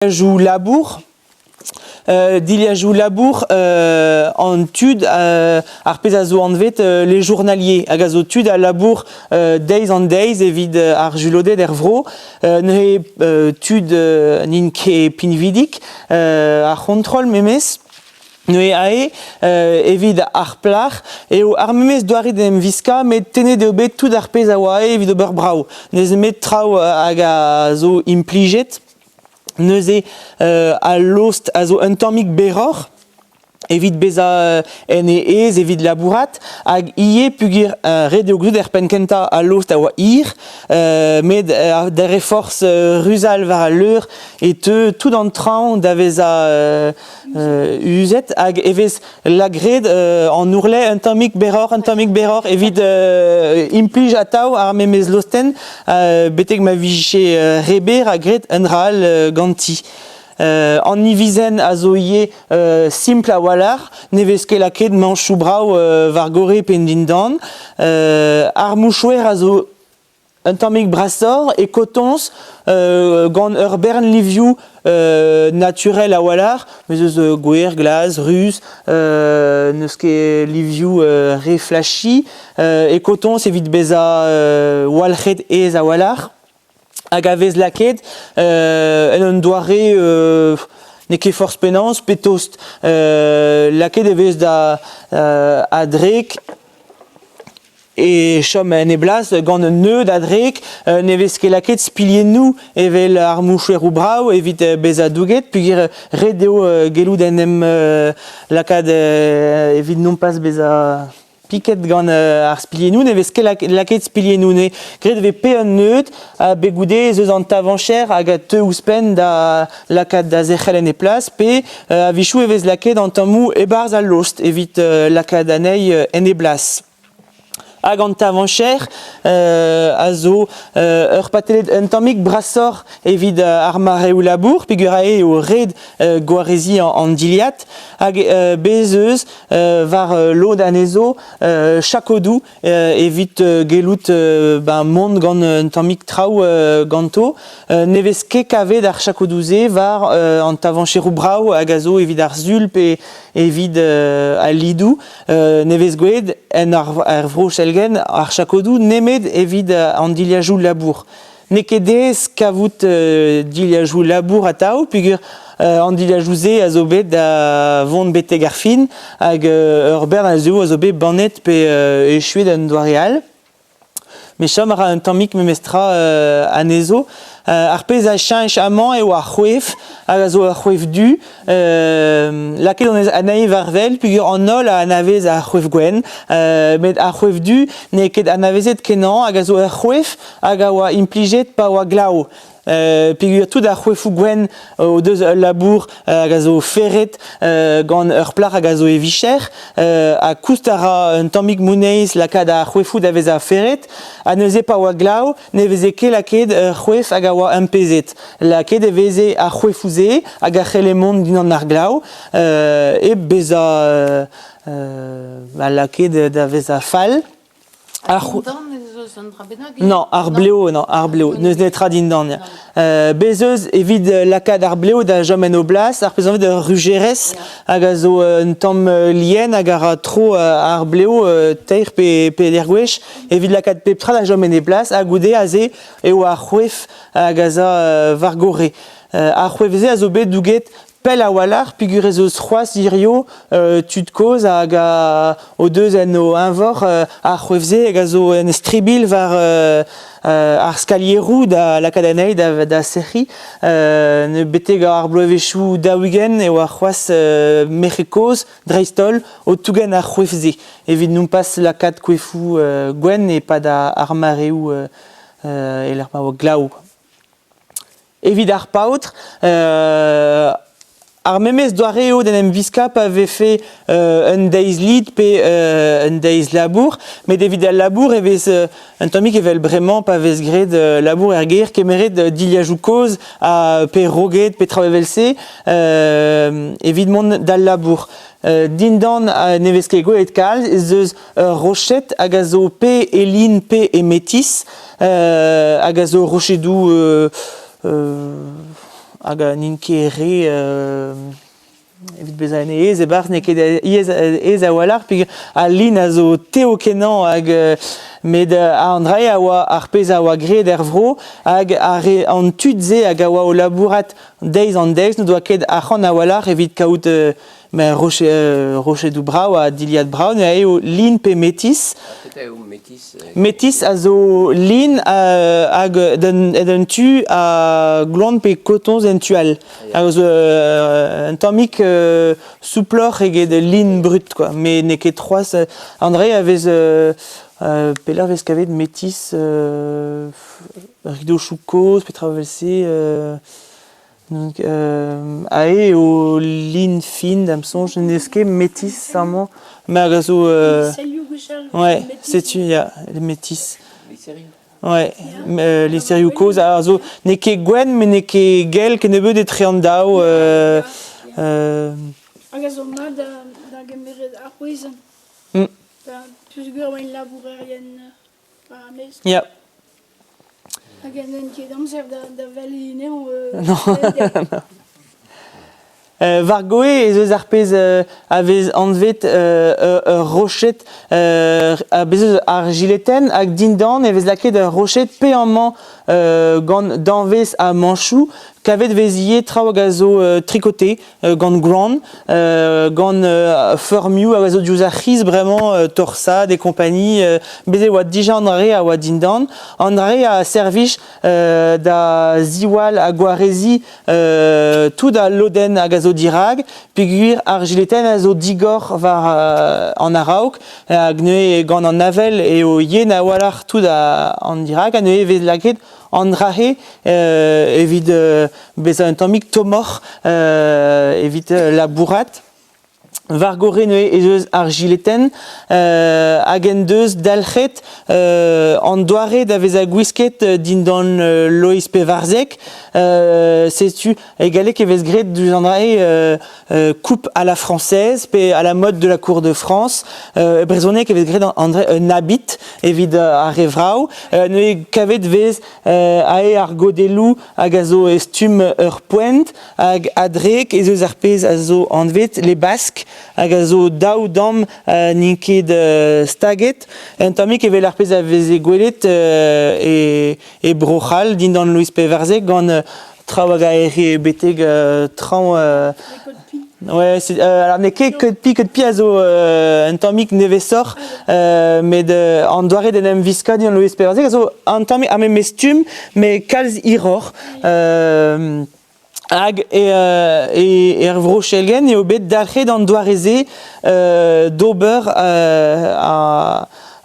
Dilhajoù labour, dilhajoù labour an tud ar pezh a zo anvet les journaliers hag a zo tud a labour deiz an deiz evit ar juloded er vro. Neuze tud n'int ket pinvidik, ar c'hontrol memes. Neuze aze evit ar plac'h eo ar memes doare d'en em viskañ met tennet eo bet tout ar pezh a oa aze evit ober brav. N'eus nemet traoù hag a zo implijet. Neuze al lost a zo un tammig berroc'h evit bezañ en e aez evit labourat hag ivez peogwir ret eo gouzout er penn-kentañ al lost a oa hir met dre forzh ruzal war al leur e teu tout an traoñ da vezañ uzet hag e vez lagret an ourle un tammig berroc'h, un tammig berroc'h evit implij atav ar memes lostenn betek ma vije re berr ha graet un dra all ganti. An ivizenn a zo ivez simpl a-walc'h, ne vez ket lakaet mañchoù brav war gorre pe dindan. Ar mouchouer a zo Un tammig brasoc'h e kotoñs gant ur bern livioù naturel a-walc'h. Bez eus gwer, glas, ruz, n'eus ket livioù re flashy. E kotoñs evit bezañ walc'het aes a-walc'h hag a vez lakaet en un doare n'eo ket forzh penaos pe tost. Lakaet e vez da a-drek e chom en e blas gant un neud a-drek, ne vez ket lakaet spilhennoù evel ar mouchoueroù brav evit bezañ douget peogwir ret eo gellout en em lakaat evit nompas bezañ piket gant ar spilhennoù. Ne vez ket lakaet spilhennoù. Ne graet e vez pe un neud ha bet goude ez eus an tavañcher hag a teu ouzhpenn da lakaat da zerc'hel en e plas pe a-wechoù e vez lakaet an tammoù e-barzh al lost evit lakaat anezhi en e blas. Hag an tavañcher a zo ur pateled un tammig brasoc'h evit ar mareoù labour peogwir aze eo ret gwareziñ an dilhad hag bez' eus war lod anezho chakodoù evit gellout ben mont gant un tammig traoù ganto. Ne vez ket kavet ar chakodoù-se war an tavañcheroù brav hag a zo evit ar sul pe evit al lidoù. Ne vez gwelet en ar vro Schelgen ar chakodoù nemet evit an dilhajoù labour. N'eo ket aes kavout dilhajoù labour atav peogwir an dilhajoù-se a zo bet da vont betek ar fin hag ur bern anezho a zo bet bannet pe echuet en doare all. Met chom a ra un tammig memestra anezho. Ar pezh a cheñch amañ eo ar c'hoef, hag a zo ur c'hoef du. Lakaet hon eus anezhi war-wel peogwir an holl a anavez ar c'hoef gwenn. Met ar c'hoef du n'eo ket anavezet kenañ hag a zo ur c'hoef hag a oa implijet pa oa glav. Peogwir tout ar c'hoefoù gwenn o deus ul labour hag a zo ferret gant ur plac'h hag a zo e vicher ha koust a ra un tammig moneiz lakaat ar c'hoefoù da vezañ ferret ha neuze pa oa glav ne veze ket lakaet ur c'hoef hag a oa ampezet. Lakaet e veze ar c'hoefoù-se hag a c'helle mont dindan ar glav hep bezañ lakaet da vezañ fall. Ar Dindan ez eus un dra bennak Non, ar blev, non, ar blev, n'eus netra dindan. Bez eus evit lakaat ar blev da chom en o blas, ar pezh anvet ur rujerez hag a zo un tamm lien hag a ra tro ar blev teir pe peder gwech evit lakaat pep tra da chom en e blas ha goude aze eo ar c'hoef hag a za war gorre. Ar c'hoef-se a zo bet douget Pell a-walc'h peogwir ez eus c'hoazh hiziv tud kozh hag o deus en o eñvor ar c'hoef-se hag a zo en stribilh war ar skalieroù da lakaat anezhi da sec'hiñ. Betek ar bloavezhioù 40 e oa c'hoazh merc'hed kozh dreist-holl o tougen ar c'hoef-se evit nompas lakaat koefoù gwenn e-pad ar mareoù e-lec'h ma oa glav. Evit ar paotr, ar memes doare eo d'en em viskañ pa vefe un deiz lid pe un deiz labour, met evit al labour e vez un tammig evel bremañ pa vez graet labour er gêr, kemeret dilhajoù kozh ha pe roget pe traoù evel-se evit mont d'al labour. Dindan ne vez ket gwelet kalz ez eus ur roched hag a zo pe e lin pe e metis hag a zo rochedoù. Hag n'int ket re evit bezañ en e aes e-barzh n'eo ket aes, aes a-walc'h peogwir al lin a zo tev-kenañ hag met an dra a oa ar pezh a oa graet er vro hag ar re an tud-se hag a oa o labourat deiz an deiz n'o doa ket arc'hant a-walc'h evit kaout roche, rochedoù brav ha dilhad brav neuze eo lin pe metis. Petra eo metis? Metis a zo lin hag d'un tu ha gloan pe kotoñs en tu all. Hag zo un tammig souploc'h eget lin brut quoi. Mais n'eo ket c'hoazh. André a vez pelec'h vez kavet metis ridochoù kozh petra evel-se Donc, aze eo lin fin da'm soñj, n'eus ket metis amañ. Me hag a zo... Selioù gwechall. Ouais, setu, ya, les métis. Les serioù. Ouais, les serioù kozh a zo n'eo ket gwenn met n'eo ket gell kennebeut etre an daou. Hag a zo mat da gemeret ar c'hwezenn. Peogwir oa labourerien war ar maez. Ya. Hag en ket amzer da valiñ anezhañ. Non. War goe ez eus ar pezh a vez anvet ur roched a bez eus ar jiletenn hag dindan e vez lakaet ur roched pe amañ gant danvez ha mañchoù. Kavet e vez ivez traoù hag a zo trikoté gant gloan, gant feurmioù hag a zo diouzh ar c'hiz bremañ, torsad et compagnie. Bez e oa dija an dra-se a oa dindan. An dra-se a servij da ziwall ha gwareziñ tout al lodenn hag a zo dirak peogwir ar jiletenn a zo digor war an a-raok hag neuze gant an avel eo yen a-walc'h tout an dirak ha neuze e vez lakaet an dra-se evit bezañ un tammig tommoc'h evit labourat. War gorre neuze ez eus ar jiletenn hag en deus dalc'het an doare da vezañ gwisket dindan Loeiz Pevarzek. Setu e galleg e vez graet diouzh an dra-se coupe à la française pe à la mode de la cour de France. E brezhoneg e vez graet an dra un habit evit ar re vrav. Neuze kavet vez ae ar godelloù hag a zo e stumm ur poent. Hag a-drek ez eus ar pezh a zo anvet les Basques hag a zo daou damm n'int ket staget. Un tammig evel ar pezh a veze gwelet e, e Bro-C'hall dindan Louis XIV gant traoù hag a erre betek traoñ Ouais, alors n'eo ket Cut-Pi, Cut-Pi a zo un tammig nevesoc'h, met an doare d'en em viskañ dindan Louis XIV a zo un tammig ar memes stumm, met kalz hiroc'h. Hag er Vro-Chelgenn eo bet dalc'het an doare-se d'ober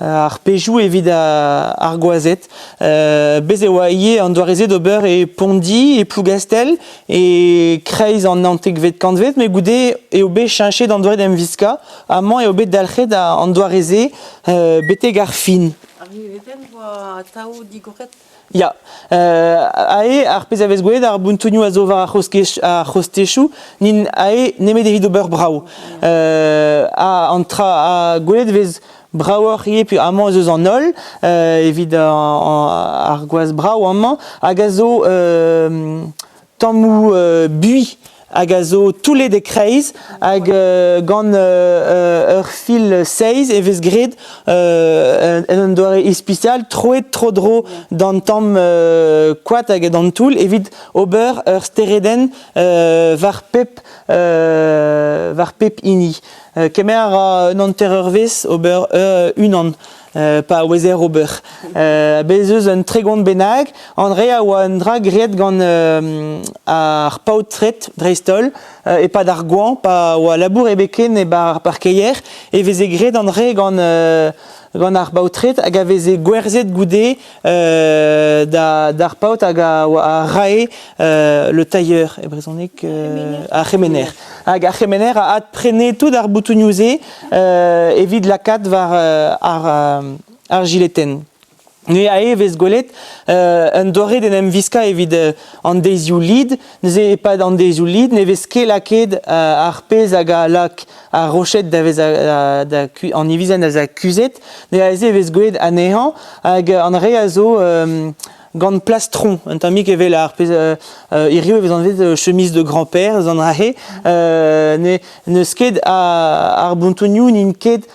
ar pezhioù evit ar gwazed. Bez' e oa ivez an doare-se d'ober e Pondi, e Plougastell, e kreiz an naontekvet kantved, met goude eo bet cheñchet an doare d'em viskañ. Amañ eo bet dalc'het an doare-se betek ar fin. Ar giletenn 'oa atav digoret? Ya, aze ar pezh a vez gwelet, ar bountounioù a zo war ar c'hostezioù, n'int aze nemet evit ober brav. Ha an tra ha gwelet e vez bravoc'h ivez, puis amañ ez eus an holl evit ar gwaz brav amañ, hag a zo tammoù builh hag a zo toullet e-kreiz hag gant ur fil seiz e vez graet en un doare ispisial troet tro-dro d'an tamm koad hag d'an toull evit ober ur steredenn war pep war pep hini. Kemer a ra un hanter-eurvezh ober unan. Pa ouezer ober. Bez eus un 30 bennak, an re a oa un dra graet gant ar paotred dreist-holl, e-pad ar goañv, pa oa labour ebet ken e-barzh ar parkeier, e veze graet an re gant gant ar baotred hag a veze gwerzhet goude d'ar paotr hag a rae le tailleur e brezhoneg, ar c'hemener. Hag ar c'hemener a adprene tout ar boutounioù-se evit lakaat war ar jiletenn. Neuze aze e vez gwelet un doare d'en em viskañ evit an deizioù lid. Neuze e-pad an deizioù lid ne vez ket lakaet ar pezh hag a lak ar roched da vezañ da an ivizenn da vezañ kuzhet. Neuze aze e vez gwelet anezhañ hag an re a zo gant plastron, un tammig evel ar pezh hiriv e vez anvet chemise de grand-père eus an dra-se. Ne n'eus ket ar bontonioù n'int ket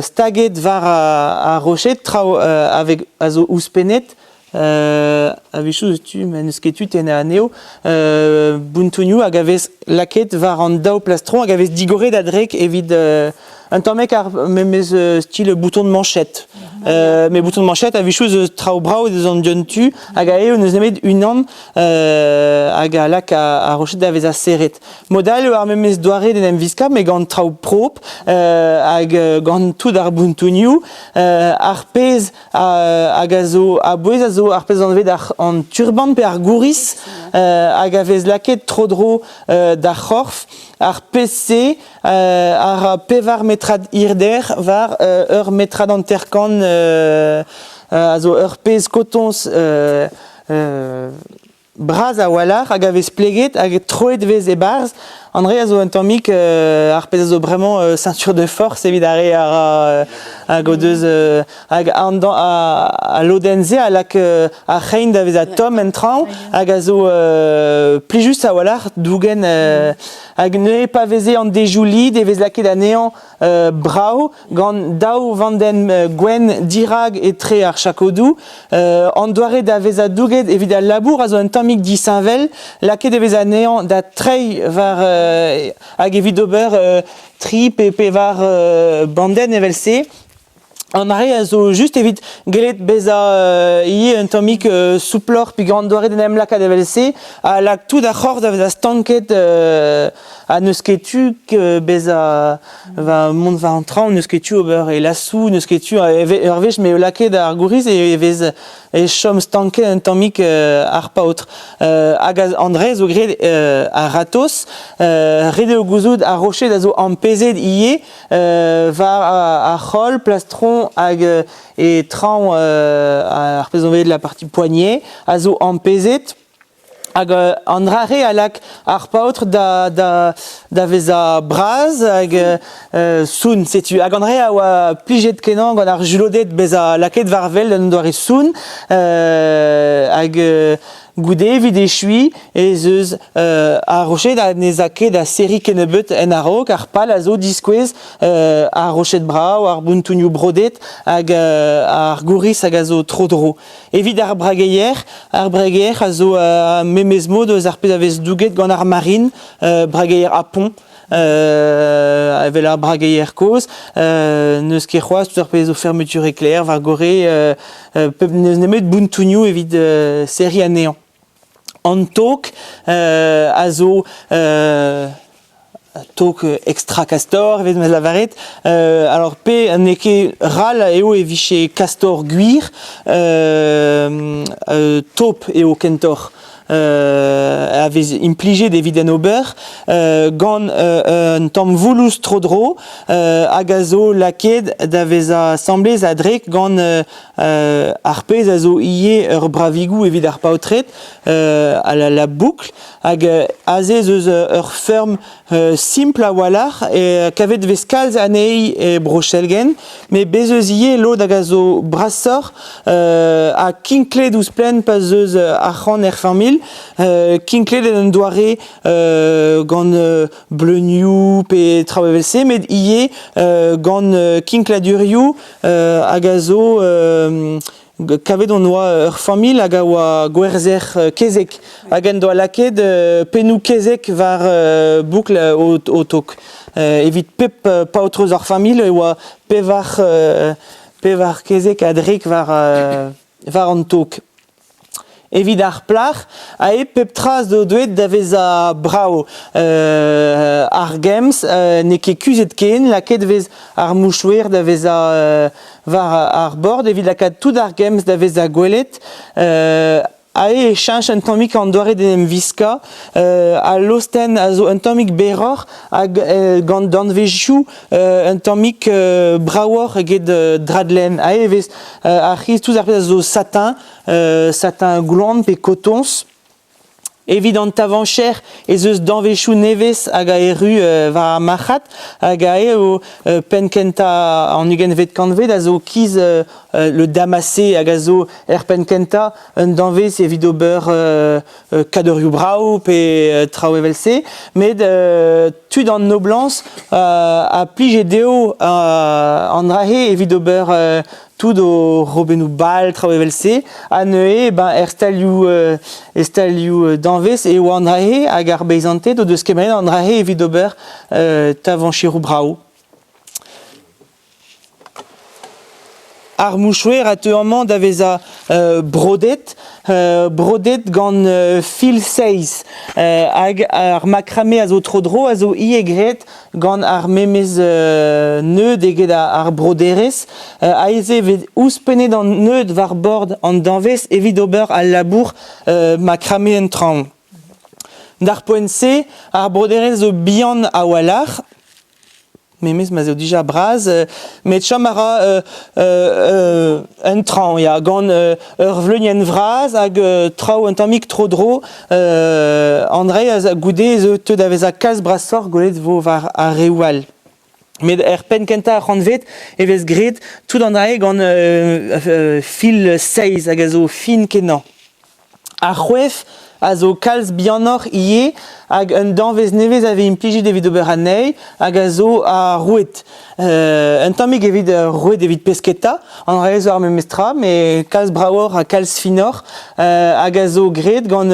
staget war ar roched, traoù a zo ouzhpennet. A-wechoù eus tu met n'eus ket tu tennañ anezho. Bontonioù hag a vez lakaet war an daou plastron hag a vez digoret a-drek evit un tammig ar memes style bouton de manchette. Met bouton de manchette a-wechoù eus traoù brav eus an dion tu hag a eo n'eus nemet unan hag a lak ar roched da vezañ serret. Mod all eo ar memes doare d'en em viskañ met gant traoù prop hag gant tout ar bountounioù. Ar pezh hag a zo a-bouez a zo ar pezh anvet an turban pe ar gouriz hag a vez lakaet tro-dro d'ar c'horf. Ar pezh-se a ra pevar metrad hirder war ur metrad hanter-kant a zo ur pezh kotoñs bras a-walc'h hag a vez pleget hag troet vez e-barzh. André a zo un tammig ar pezh a zo bremañ ceinture de force evit ar re a ra hag o deus hag an al lodenn-se a lak ar c'hein da vezañ tomm en traoñ hag a zo plijus a-walc'h dougen hag neuze pa veze an dejoù lid e vez lakaet anezhañ brav gant daou vandenn gwenn dirak etre ar chakodoù. An doare da vezañ douget evit al labour a zo un tammig disheñvel. Lakaet e vez anezhañ da treiñ war hag evit ober tri pe pevar bandenn evel-se. An are a zo just evit gellet bezañ ivez un tammig souploc'h peogwir an doare d'en em lakaat evel-se a lak tout ar c'horf da vezañ stanket ha n'eus ket tu bezañ va mont war an traoñ, n'eus ket tu ober e lasoù, n'eus ket tu ur wech m'eo lakaet ar gouriz e vez e chom stanket un tammig ar paotr. Hag André zo graet a-ratozh, ret eo gouzout ar roched a zo ampezet ivez war ar c'holl, plastron hag e traoñ ar pezh on vet la partie poignée a zo ampezet. Hag an dra-re a lak ar paotr da, da, da vezañ bras hag sounn, setu. Hag an dra a oa plijet kenañ gant ar juloded bezañ lakaet war-wel d'un doare sounn. Hag goude evit echuiñ ez eus ar roched ha n'ez a ket da serriñ kennebeut en a-raok. Ar pal a zo diskouez ar roched brav, ar bountounioù brodet hag ar gouriz hag a zo tro-dro. Evit ar brageier, ar brageier a zo memes mod eus ar pezh a vez douget gant ar marine, brageier à pont, evel ar brageier kozh. N'eus ket c'hoazh tout ar pezh zo fermeture éclair war gorre, n'eus nemet bountounioù evit serriñ anezhañ. An tok a zo tok extra castor evit ma lavaret. Alors pe n'eo ket ral eo e vije castor gwir, top eo kentoc'h. A vez implijet evit en ober gant un tamm voulouz tro-dro hag a zo lakaet da vezañ asambles a-drek gant ar pezh a zo ivez ur bravigoù evit ar paotred, la boucle, hag aze ez eus ur feurm simpl a-walc'h, kavet e vez kalz anezhi e Bro-Chelgen, met bez' eus ivez lod hag a zo brasoc'h ha kinklet ouzhpenn pa 'z eus arc'hant er familh, kinklet en un doare gant bleunioù pe traoù evel-se, met ivez gant kinkladurioù hag a zo kavet hon oa ur familh hag a oa gwerzher kezeg hag en doa lakaet pennoù kezeg war boukl o tok. Evit pep paotr eus ar familh e oa pevar, pevar kezeg a-drek war, war an tok. Evit ar plac'h, ae pep tra zo deuet da vezañ brav. Ar games n'eo ket kuzhet ken, lakaet e vez ar mouchouer da vezañ war ar bord evit lakaat tout ar games da vezañ gwelet. Ae e cheñch un tammig an doare d'en em wiskañ. Al lostenn a zo un tammig berroc'h hag gant danvezioù un tammig bravoc'h eget dradlenn. Ae e vez ar c'hiz tout ar pezh a zo satin, satin gloan pe kotoñs. Evit an tavañjer ez eus danvezioù nevez hag a erru war ar marc'had hag a eo penn-kentañ an ugentvet kantved a zo kiz le damassé hag a zo er penn-kentañ un danvez evit ober kadorioù brav pe traoù evel-se met tud an noblañs a plije dezho an dra-se evit ober tout o robennoù bal, traoù evel-se. Ha neuze, ben, er stalioù, e stalioù danvez e oa an dra-se hag ar beizanted o deus kemeret an dra-se evit ober tavañcheroù brav. Ar mouchouer a teu amañ da vezañ brodet, brodet gant fil seiz. Hag ar makrame a zo tro-dro a zo ivez graet gant ar memes neud eget ar broderezh. Aes e vez ouzhpennet an neud war bord an danvez evit ober al labour makrame en traoñ. D'ar poent-se, ar broderezh zo bihan a-walc'h, memes ma'z eo dija bras, met chom a ra un traoñ, ya, gant ur vleunienn vras hag traoù un tammig tro-dro. Andrei a goude ez eo teu da vezañ kalz brasoc'h gwelet vo war ar reoù all. Met er penn-kentañ ar c'hantved e vez graet tout an dra-se gant fil seiz hag a zo fin-kenañ. Ar c'hoef a zo kalz bihanoc'h ivez hag un danvez nevez a vez implijet evit ober anezhi hag a zo ar roued. Un tammig evit roued evit pesketa, an dra-se zo ar memes tra met kalz bravoc'h ha kalz finoc'h hag a zo graet gant.